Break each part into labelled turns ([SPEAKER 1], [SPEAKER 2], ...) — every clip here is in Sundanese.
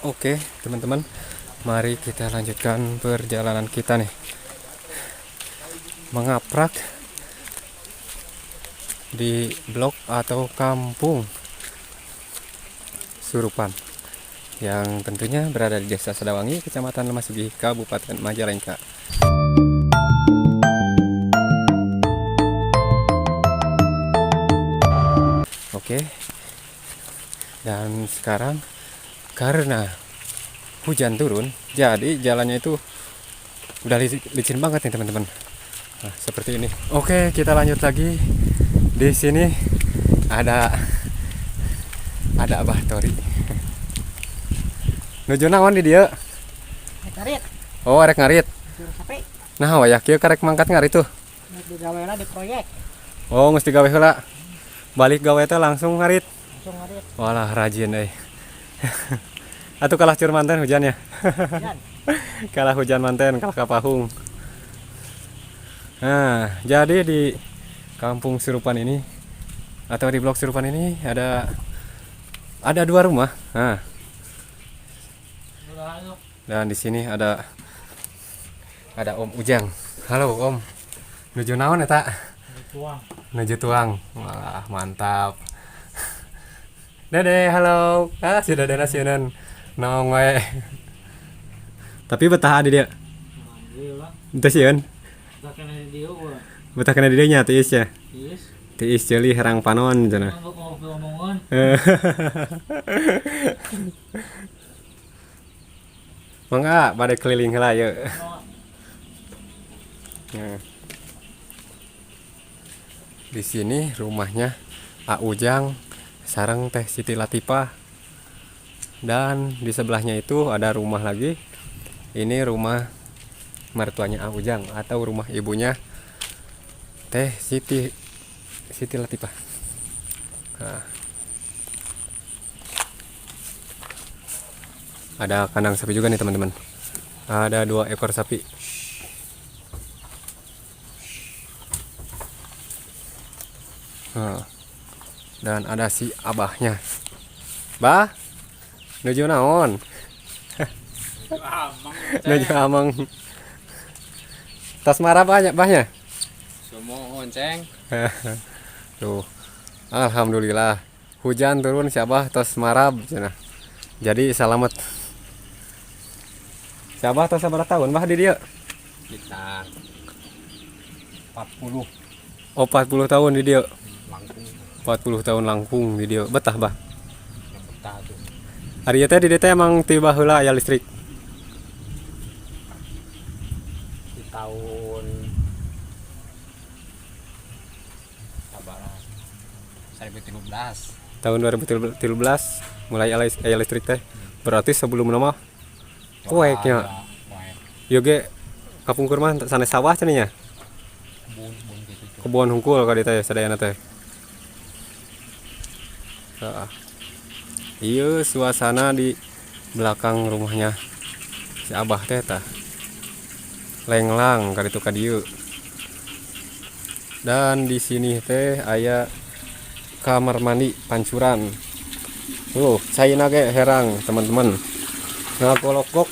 [SPEAKER 1] Oke, teman-teman, mari kita lanjutkan perjalanan kita nih. Mengaprak di blok atau kampung Surupan yang tentunya berada di Desa Sadawangi, Kecamatan Lemahsugih, Kabupaten Majalengka. Oke. Dan sekarang karena hujan turun, jadi jalannya itu udah licin banget nih, teman-teman. Nah, seperti ini. Oke, kita lanjut lagi. Di sini ada Abah Tori. Nuju naon di dieu?
[SPEAKER 2] Ngarit.
[SPEAKER 1] Oh, arek ngarit.
[SPEAKER 2] Juru sapi.
[SPEAKER 1] Nah, wayah kieu karek mangkat ngarit tuh.
[SPEAKER 2] Rek digawe lah di proyek.
[SPEAKER 1] Oh, mesti gawe heula. Balik gawe teh langsung ngarit.
[SPEAKER 2] Langsung ngarit.
[SPEAKER 1] Walah, rajin euy. Atuh kalah cur manten hujannya.
[SPEAKER 2] Hujan.
[SPEAKER 1] Kalah hujan manten, kalah kapahung. Nah, jadi di kampung Surupan ini atau di blok Surupan ini ada dua rumah. Nah, dan di sini ada Om Ujang. Halo Om. Nuju naon eta?
[SPEAKER 2] Tuang.
[SPEAKER 1] Nuju tuang. Wah, mantap. Dede, halo. Ah, si Dede nasieun naon wae. Tapi betah di dieu.
[SPEAKER 2] Alhamdulillah.
[SPEAKER 1] Henteu sieun.
[SPEAKER 2] Betah keneh di dieu.
[SPEAKER 1] Betah keneh di dieu nya tiis ya.
[SPEAKER 2] Tiis.
[SPEAKER 1] Tiis ceuli herang panon cenah.
[SPEAKER 2] Ngomongan.
[SPEAKER 1] Mangga bade keliling heula yeuh. Nah. Di sini rumahnya A Ujang sareng Teh Siti Latifah. Dan di sebelahnya itu ada rumah lagi. Ini rumah mertuanya A Ujang atau rumah ibunya Teh Siti Siti Latifah. Nah. Ada kandang sapi juga nih, teman-teman. Ada dua ekor sapi. Nah. Dan ada si abahnya. Bah, nuju naon? Nuju ameng. Tos marab banyak bahnya.
[SPEAKER 3] Sumuhun, Ceng.
[SPEAKER 1] Tuh. Alhamdulillah. Hujan turun si abah tos marab cenah. Jadi selamat. Si abah tos sabaraha tahun bah di dieu?
[SPEAKER 3] Sekitar 40.
[SPEAKER 1] Oh, 40 tahun di dieu.
[SPEAKER 3] Langkung.
[SPEAKER 1] 40 tahun langkung di dieu. Betah bah.
[SPEAKER 3] Yang betah tuh.
[SPEAKER 1] Ari teh di dieu teh emang ti baheula aya listrik.
[SPEAKER 3] Di tahun sabaraha? 2013.
[SPEAKER 1] Tahun 2013 mulai aya listrik teh. Berarti sebelum mah poek nya.
[SPEAKER 3] Poek.
[SPEAKER 1] Ieu ge kapungkur mah sanes sawah cenah nya.
[SPEAKER 3] Kebun, kebun gitu.
[SPEAKER 1] Kebun hungkul ka dieu teh sadayana teh. Heeh. Ieu suasana di belakang rumahnya si Abah teh tah. Lenglang ka ditu ka dieu. Dan di sini teh aya kamar mandi pancuran. Tuh, caina ge herang, teman-teman. Ngagolokgok.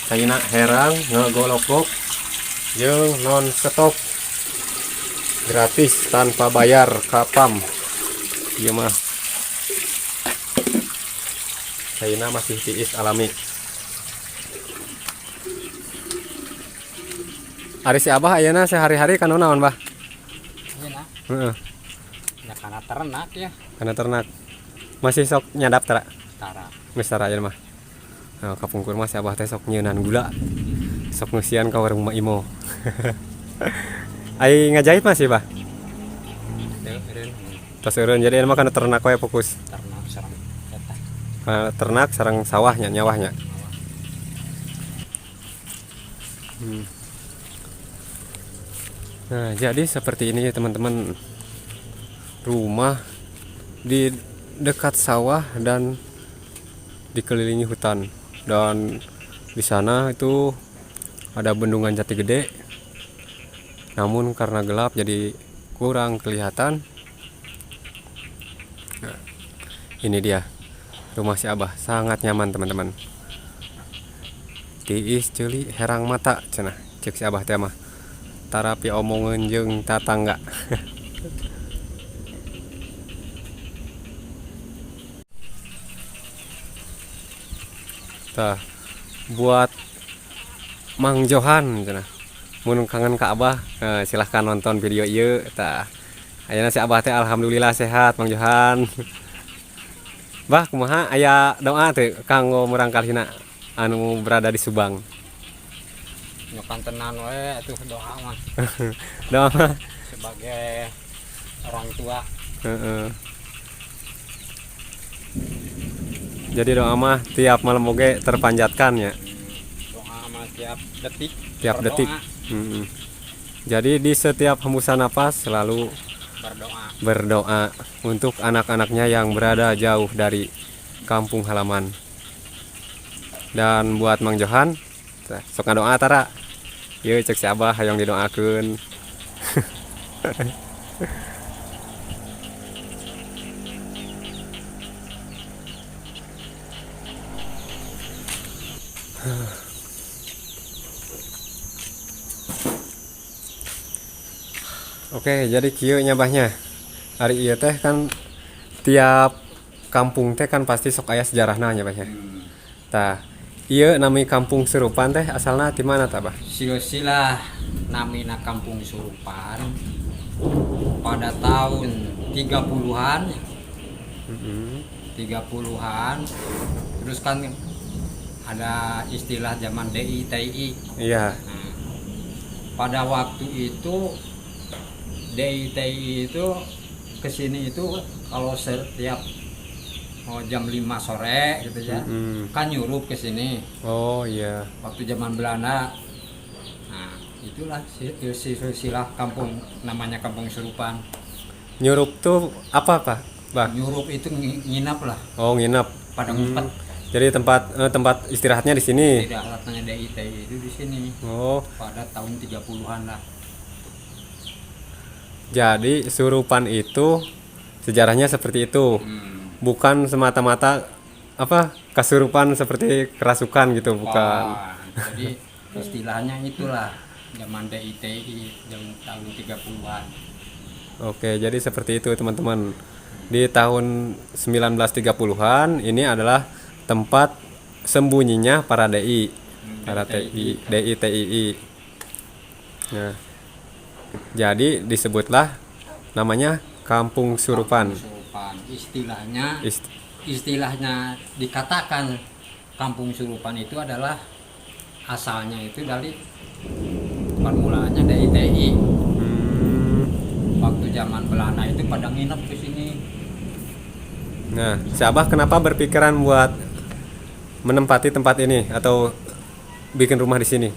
[SPEAKER 1] Caina herang ngagolokgok jeung non stop. Gratis tanpa bayar kapam. Ieu mah. Caina masih tiis alami. Ari si Abah ayeuna sehari-hari kana naon, Bah?
[SPEAKER 3] Ayeuna.
[SPEAKER 1] Heeh.
[SPEAKER 3] Ya kana ternak ya.
[SPEAKER 1] Kana ternak. Masih sok nyadap tara?
[SPEAKER 3] Tara.
[SPEAKER 1] Geus tara ayeuna mah. Nah, kapungkur mah si Abah teh sok nyeunan gula. Sok ngeusian ka warung Mak Imo. Ai ngajahit masih, Bah?
[SPEAKER 3] Teu eureun.
[SPEAKER 1] Tos eureun, jadi mah kana ternak we fokus.
[SPEAKER 3] Ternak sareng eta.
[SPEAKER 1] Kana ternak sareng sawahnya, nyawahnya. Nah, jadi seperti ini ya teman-teman. Rumah di dekat sawah dan dikelilingi hutan. Dan di sana itu ada bendungan Jati Gede. Namun karena gelap jadi kurang kelihatan. Nah, ini dia Rumah si Abah sangat nyaman, teman-teman. Tiis ceuli herang mata cenah cek si Abah teh mah. Tara piomongeun jeung tatangga. Tah, buat Mang Johan cenah. Mun kangen ka Abah, silahkan nonton video ieu tah. Ayeuna si Abah teh alhamdulillah sehat, Mang Johan. Bah, kumaha, aya doa teu kanggo murangkalihna anu berada di Subang?
[SPEAKER 3] Nyokan tenan we atuh doa mah.
[SPEAKER 1] Doa mah
[SPEAKER 3] sebagai orang tua.
[SPEAKER 1] Heeh. Jadi doa mah tiap malam oge terpanjatkan ya.
[SPEAKER 3] Doa mah tiap detik.
[SPEAKER 1] Tiap
[SPEAKER 3] Berdoa.
[SPEAKER 1] Detik. Jadi di setiap hembusan napas selalu
[SPEAKER 3] berdoa.
[SPEAKER 1] Berdoa untuk anak-anaknya yang berada jauh dari kampung halaman. Dan buat Mang Johan, tah, sok ngadoa tara. Ieu cek si Abah hayang didoakeun. Oke, jadi kieu nya, Bah, nya. Ari ieu teh kan tiap kampung teh kan pasti sok aya sejarahna nya, Bah, nya. Tah, ieu nami Kampung Surupan teh asalna ti mana tah, Bah?
[SPEAKER 3] Silsilah namina Kampung Surupan pada tahun 30-an, 30-an terus kan ada istilah zaman DI TI. Nah, pada waktu itu DI TI itu kesini itu kalau setiap jam 5 sore gitu ya, kan nyurup ke sini.
[SPEAKER 1] Oh iya.
[SPEAKER 3] Waktu zaman Belanda. Nah, itulah silsilah kampung namanya Kampung Surupan.
[SPEAKER 1] Nyurup tuh apa, Pak? Bah.
[SPEAKER 3] Nyurup itu nginap lah.
[SPEAKER 1] Oh, nginap.
[SPEAKER 3] Pada ngumpet.
[SPEAKER 1] Jadi tempat istirahatnya di sini.
[SPEAKER 3] Istirahatnya DI TI itu di sini.
[SPEAKER 1] Oh.
[SPEAKER 3] Pada tahun 30-an lah.
[SPEAKER 1] Jadi Surupan itu sejarahnya seperti itu. Bukan semata-mata apa kasurupan seperti kerasukan gitu, bukan.
[SPEAKER 3] Wah, jadi istilahnya itulah zaman DITI zaman tahun 30-an.
[SPEAKER 1] Oke, jadi seperti itu, teman-teman. Di tahun 1930-an ini adalah tempat sembunyinya para DI, para TI, DI TII. Nah, jadi disebutlah namanya Kampung Surupan.
[SPEAKER 3] Kampung Surupan. Istilahnya istilahnya dikatakan Kampung Surupan itu adalah asalnya itu dari permulaannya DITI. Waktu zaman Belanda itu pada nginep di sini.
[SPEAKER 1] Nah, si Abah kenapa berpikiran buat menempati tempat ini atau bikin rumah di sini?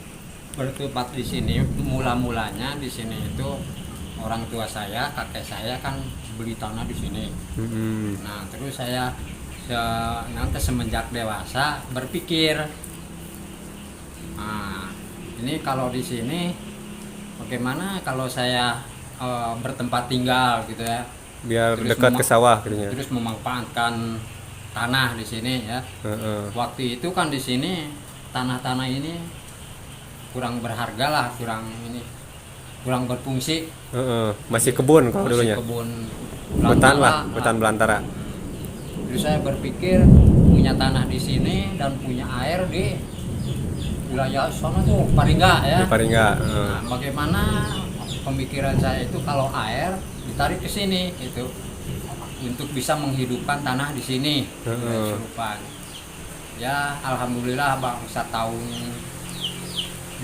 [SPEAKER 3] Bertempat di sini mula-mulanya di sini itu orang tua saya, kakek saya kan beli tanah di sini. Nah, terus saya nanti semenjak dewasa berpikir, nah, ini kalau di sini bagaimana kalau saya bertempat tinggal gitu ya?
[SPEAKER 1] Biar
[SPEAKER 3] Terus
[SPEAKER 1] dekat ke sawah gitu ya.
[SPEAKER 3] Terus memanfaatkan tanah di sini ya. Waktu itu kan di sini tanah-tanah ini kurang berharga lah, kurang ini, kurang berfungsi.
[SPEAKER 1] Heeh. Masih kebun kalau
[SPEAKER 3] Masih
[SPEAKER 1] dulunya.
[SPEAKER 3] Kebun
[SPEAKER 1] Hutan lah,
[SPEAKER 3] belantara.
[SPEAKER 1] Hutan belantara.
[SPEAKER 3] Terus saya berpikir punya tanah di sini dan punya air di wilayah sana tuh Paringga ya.
[SPEAKER 1] Di Paringga. Heeh.
[SPEAKER 3] Nah, bagaimana pemikiran saya itu kalau air ditarik ke sini gitu untuk bisa menghidupkan tanah di sini, Surupan. Ya, alhamdulillah bangsa tahun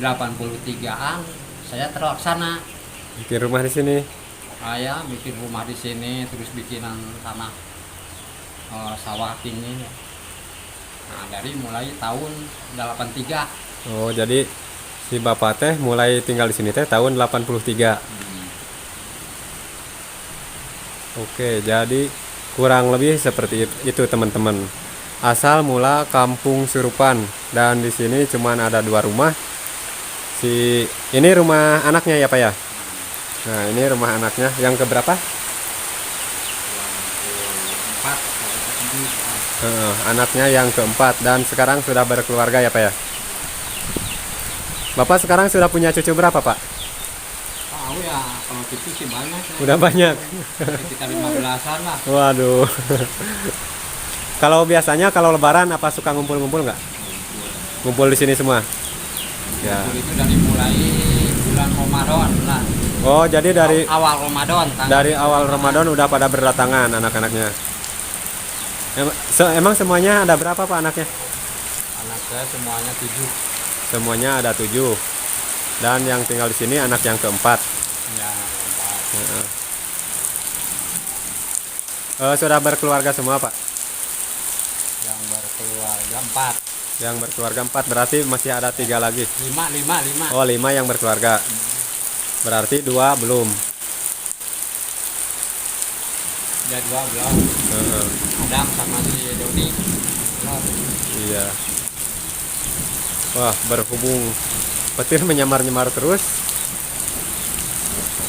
[SPEAKER 3] 83-an saya terlaksana.
[SPEAKER 1] Bikin rumah di sini.
[SPEAKER 3] Saya bikin rumah di sini, terus bikinan tanah sawah ini. Nah, dari mulai tahun 83.
[SPEAKER 1] Oh, jadi si bapak teh mulai tinggal di sini teh tahun 83. Oke, jadi kurang lebih seperti itu, teman-teman. Asal mula Kampung Surupan, dan di sini cuman ada dua rumah. Si ini rumah anaknya ya, Pak ya. Nah, ini rumah anaknya yang keberapa?
[SPEAKER 3] Empat.
[SPEAKER 1] Heeh, anaknya yang keempat dan sekarang sudah berkeluarga ya Pak ya. Bapak sekarang sudah punya cucu berapa Pak?
[SPEAKER 3] Tahu ya, kalau cucu sih banyak ya.
[SPEAKER 1] Udah banyak.
[SPEAKER 3] Sekitar 15-an lah.
[SPEAKER 1] Waduh. Kalau biasanya kalau lebaran apa suka ngumpul-ngumpul nggak? Ngumpul di sini semua. Ya.
[SPEAKER 3] Ngumpul itu dari mulai bulan Ramadan lah.
[SPEAKER 1] Oh, jadi dari
[SPEAKER 3] awal Ramadan,
[SPEAKER 1] dari awal Ramadan udah pada berdatangan anak-anaknya. Emang semuanya ada berapa Pak anaknya?
[SPEAKER 3] Anak saya semuanya 7.
[SPEAKER 1] Semuanya ada 7. Dan yang tinggal di sini anak yang keempat.
[SPEAKER 3] Ya, keempat.
[SPEAKER 1] Heeh. Sudah berkeluarga semua Pak?
[SPEAKER 3] Yang berkeluarga 4.
[SPEAKER 1] Yang berkeluarga 4 berarti masih ada 3 lagi.
[SPEAKER 3] 5, 5, 5.
[SPEAKER 1] Oh, 5 yang berkeluarga. Berarti 2 belum.
[SPEAKER 3] Ya, 2 belum.
[SPEAKER 1] Heeh.
[SPEAKER 3] Adam sama si Doni. Belum.
[SPEAKER 1] Iya. Wah, berhubung petir menyamar-nyamar terus.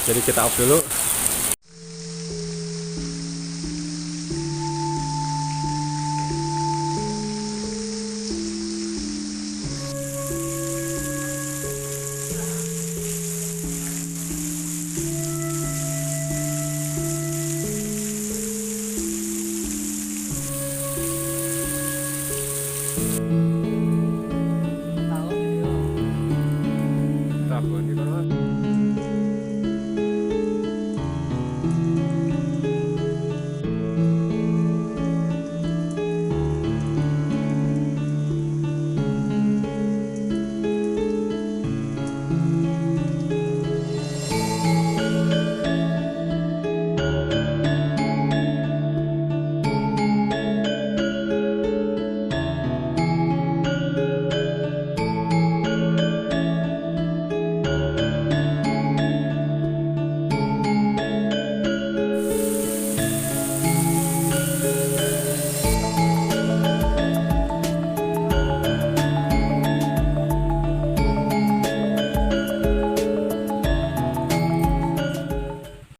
[SPEAKER 1] Jadi kita off dulu.